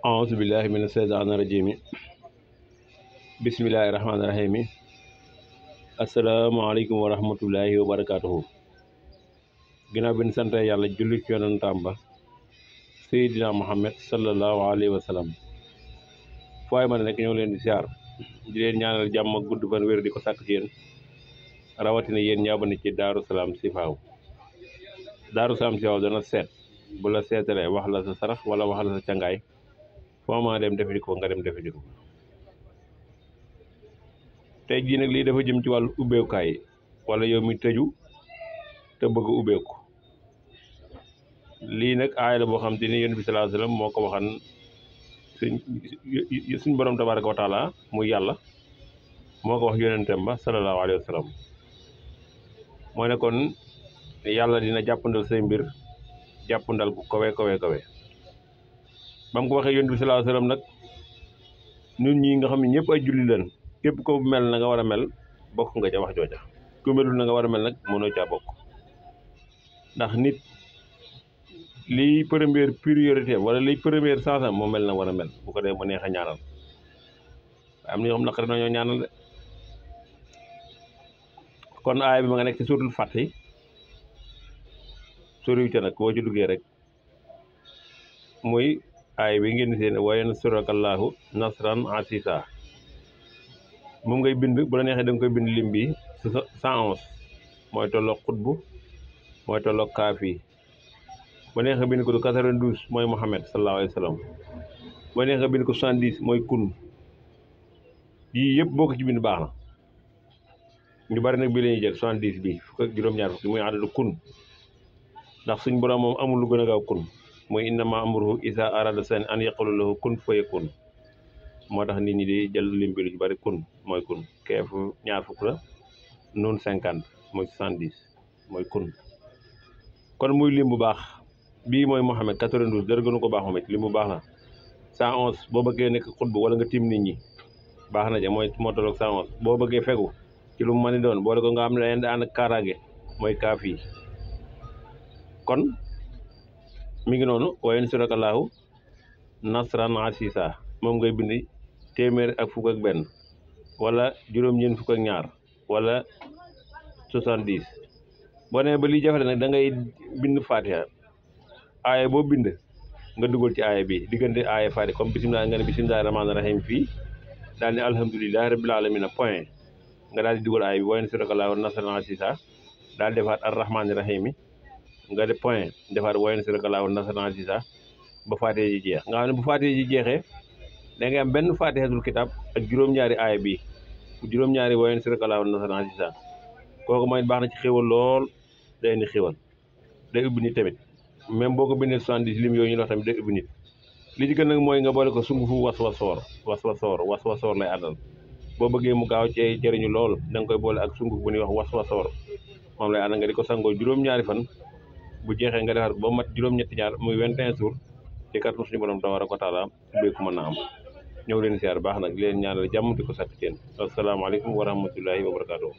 auzu billahi mina shaytaani rajiim bismillahi rahmaani rahiim asalaamaaleykum wa rahmatullahi wa barakaatuhu. Ginnaaw bi ñu sant yàlla julli ci yonentam ba Seydina Muhammad sallallahu alayhi wa sallam fu waay ma ne nekk ñoo leen di siyaar di leen ñaanal jàmm ak gudd fan wér di ko sàkk ci yéen rawatina yéen ñaaba ne ci Daaru Salaam Sifaaw. Daaru Salaam Sifaaw dana seet bu la seetalee wax la sa sarax wala wax la sa cangaay foo ma dem defi ko nga dem defi ko. tey jii nag lii dafa jëm ci wàllu ubbeekukaay wala yow mi tëju te bëgg a ubbeeku. lii nag aaya la boo xam te ni yonent bi sallallahu alayhi wasallam moo ko waxan suñ borom tabaraka wa taala muy yàlla moo ko wax yonentam ba sallallahu alayhi wa sallam. moo ne kon yàlla dina jàppandal say mbir jàppandal bu kawe ba mu ko waxee yonent bi sallallahu alayhi wasallam nag ñun ñi nga xam ne ñëpp ay julli leen képp ko mel na nga war a mel bokk nga ca wax jooja ku melul na nga war a mel nag mënoo caa bokk. ndax nit liy première priorité wala liy première chance moo mel na war a mel bu ko dee mu neex a ñaanal am na ñoo xam naqari nañoo ñaanal de. kon aaya bi ma nga nekk ci suuratul Fath soriwute nag boo ci duggee rek muy aaya bi ngeen seen wa yansurakallaahu nasran asiisa moom ngay bind bu la neexee da nga koy bind lim bi 111 mooy tolloog xutbu mooy tolloog kaafi ba neexee bind ko 92 mooy Muhammad sallallahu alayhi wa sallam ba neexee bind ko 70 mooy kun yii yëpp boo ko ci bind baax na. ñu bari nag bii la ñuy jël 70 bi fukk ak juróom-ñaar fukki muy àddadu kun ndax suñ borom moom amul lu gën a gaaw kun mooy innama amruhu isa arada shay'an an yaqula lahu kun fayakun. moo tax nit ñi di jël lim bi lu ci bari kun mooy kun keefu ñaar fukk la noonu 50 mooy 70 mooy kun. kon muy lim bu baax bii mooy Muhammad 92 dara gënu ko baax moom it lim bu baax la. 111 boo bëggee nekk xutbu wala nga tiim nit ñi baax na ja mooy moo tolloog 111 boo bëggee fegu ci lu mu mën a doon boole ko nga am leen di ànd ak kaaraange mooy kaaf yi. kon mi ngi noonu wa yansurakallaahu nasran asiisa moom ngay bind téeméer ak fukk ak benn wala juróom-ñeent fukk ak ñaar wala 70. boo nee ba lii jafale nag da ngay bind Fatiha aaya boo bind nga dugal ci aaya bi diggante aaya Fatiha comme bisimilah nga ne bisimilahi rahmaani rahim fii daal ne alhamdulilahi rabbil alamin point nga daal di dugal aaya bi wa yansurakallaahu nasran asiisa daal defaat arrahmaani rahim nga de point defaat wa yansurakallaahu nasran asiisa ba Fatiha ji jeex nga xam ne bu Fatiha ji jeexee da ngay am benn Fatihatul kitab ak juróom-ñaari aaya bi juróom-ñaari wa yansurakallaahu nasran asiisa kooku mooy baax na ci xéwal lool day indi xéwal day ubbi nit tamit même boo ko bindee 70 lim yooyu ñu wax tamit day ubbi nit. li ci gën nag mooy nga boole ko sungufu waswasoor lay àndal boo bëggee mu gaaw cee jëriñu lool da nga koy boole ak sunguf bu ñuy wax waswasoor moom lay àndal nga di ko sangoo juróom-ñaari fan bu jeexee nga defar ba mat juróom-ñetti ñaar muy 21 jours ci kàttan suñu borom tabaaraka wa taala ubbeeku mën na am. ñëw leen siyaar baax nag leen ñaanal jàmm di ko sàkk ci yéen asalaamaaleykum wa rahmatullahi wa barakaatuh.